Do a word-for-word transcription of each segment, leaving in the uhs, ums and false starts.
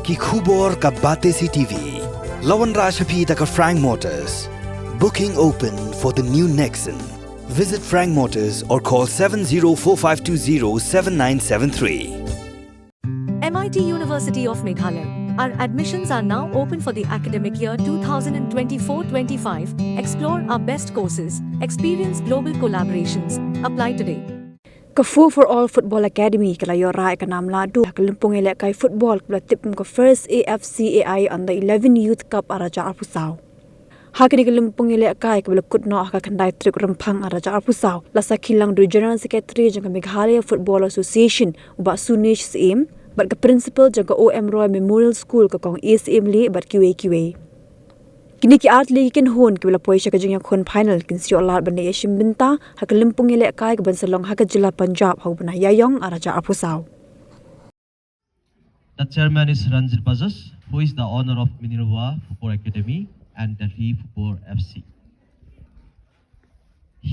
Ki khubor ka Batesi T V. La wanrah sha phi da ka Frank Motors. Booking open for the new Nexon. Visit Frank Motors or call seven zero four five two zero seven nine seven three. M I T University of Meghalaya. Our admissions are now open for the academic year two thousand twenty-four twenty-five. Explore our best courses, experience global collaborations. Apply today. Ka Four for All Football Academy ka la ïoh rai ka nam la du ha ka lympung ïalehkai football ka la tip kum ka First A F C A I Under eleven Youth Cup ar hajar arphew saw. Ha kane ka lympung ïalehkai kaba la kut noh ha ka khyndai tarik Rymphang ar hajar arphew saw, la sakhi lang da u General Secretary jong ka Meghalaya Football Association, u Bah Sunesh Syiem, bad ka Principal jong ka O M Roy Memorial School, ka Kong A Syiem Lee, bad kiwei kiwei. Kine ki artylli ki kynhun kiba la poi sha ka jingïakhun final kin sa ïoh lad ban leit ïashim bynta ha ka lympung ïalehkai kaban sa long ha ka jylla Punjab ha u bnai Ïaïong ar hajar arphew saw. The chairman is Ranjit Bazas, who is the owner of Minerva Football Academy and Delhi Football F C.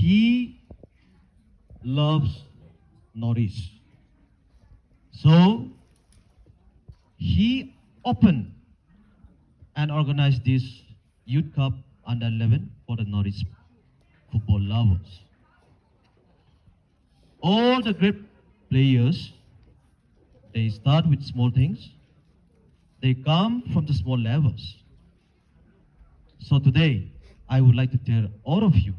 He loves Norris. So, he opened and organized this Youth Cup under eleven for the Norris football lovers. All the great players, they start with small things. They come from the small levels. So today, I would like to tell all of you,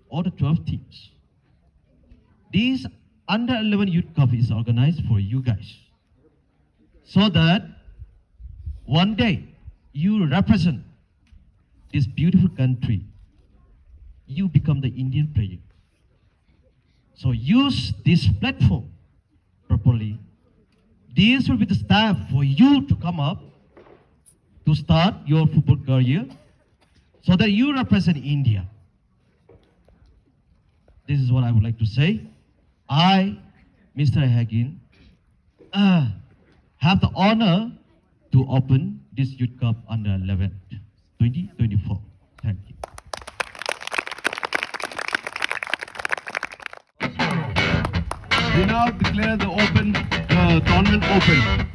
all the twelve teams, this under eleven Youth Cup is organized for you guys. So that one day you represent this beautiful country. You become the Indian player. So use this platform properly. This will be the step for you to come up, to start your football career, so that you represent India. This is what I would like to say. I, Mister Hagin, uh, have the honor to open this Youth Cup under eleven, twenty twenty-four. Thank you. We now declare the open, the tournament open.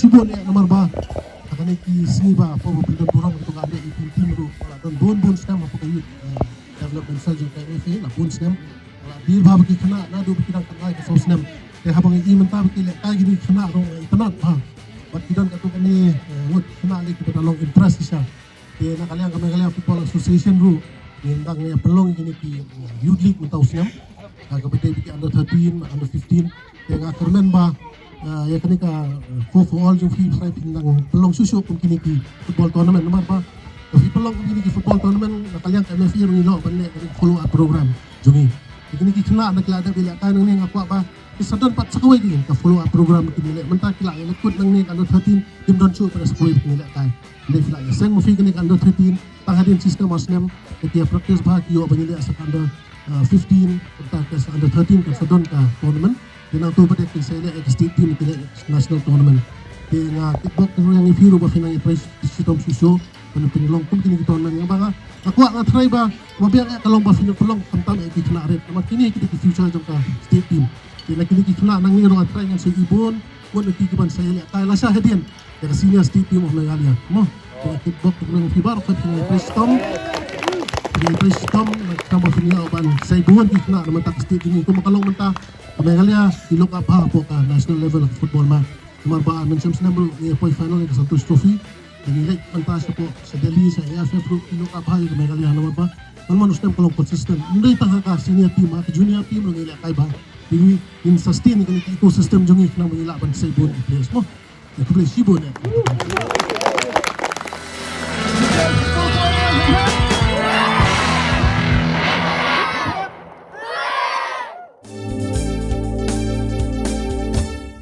Shibun eh namar ba ha kane ki sngi ba hapoh ba pyndonkam burom ïa ka under eighteen team ruh la don bun bun snem hapoh ka youth, eh, development cell jong ka M F A la bun snem. La dei ba ki khynnah naduh ba ki dang khynnah ka saw snem. Te haba ngi i mynta ba ki lehkai kine ki khynnah ruh ngi itynnad bha. Bad ki don katto katne, eh, ngut khynnah lei kiba da long interest shisha. Te na ka liang ka Meghalaya Football Association ruh ngin dang ïa pynlong kine ki, eh, youth league mynta u snem. Ha kaba dei ki under thirteen, under fifteen. Te nga kyrmen ba, eh, ïa kane ka, eh, four for all jong phi, phi dang pynlong shuh shuh kum kine ki football tournament namar ba phi pynlong kum kine ki football tournament na ka liang ka M F A ruh ngi ïoh ban leh follow up program jong ngi. Te kine ki khynnah na ki la dep ïalehkai nangne nga kwah ba ki sa don pat sa kawei ka follow up program ba kin leh. Mynta ki la ïalehkai nangne ka under thirteen, kim don shuh pat sa kawei ba kin lehkai. Hynrei phi la ïaseng ma phi kane ka under thirteen tang hadien shispah mar snem. Te ki ïa practice bha, ki ïoh ban ïaleh sa ka under, uh, fifteen, mynta ka sa under thirteen kan sa don ka tournament. Te nangta pat kin sa ïaleh ka state team, kin ïaleh national tournament. Te nga tip bok ïa ngi phi ruh ba phi nang ïa trei shitom shuh shuh ban pynlong kum kine ki tournament. Nga ba nga, nga kwah, nga tharai ba ba biang eh ka long ba phin pynlong khamtam eh ki khynnah rit. Namar kine ki dei ki future jong ka state team. Te na kine ki khynnah nangne ruh nga tharai ngan sa ïohi bun bun na ki kiban sa ïalehkai lashai hadien ïa ka senior state team of Meghalaya. Mo, te nga tip bok ïa ngi phi baroh, phi nang ïa trei shitom. Phi nang ïa trei shitom, na ka ba phin ïoh ban sa ïohi bun ki khynnah na mynta ka state jong ngi. Kum ka long mynta ka Meghalaya ki look up bha hapoh ka national level of football ma. Namar ba mynta snem snem ruh ngi poi final ïa ka Santosh Trophy. Te ngi leit mynta shapoh sha Delhi sha A F F ruh ki look up bha ïa ka Meghalaya namar ba man man u snem ka long consistent. Ym dei tang ha ka senior team, ha ka junior team ruh ngi lehkai bha. Te ngi ngin sustain ïa kane ka ecosystem jong ngi khnang ba ngi lah ban sa ïohi bun ki players mo. Ïa, khublei shibun eh.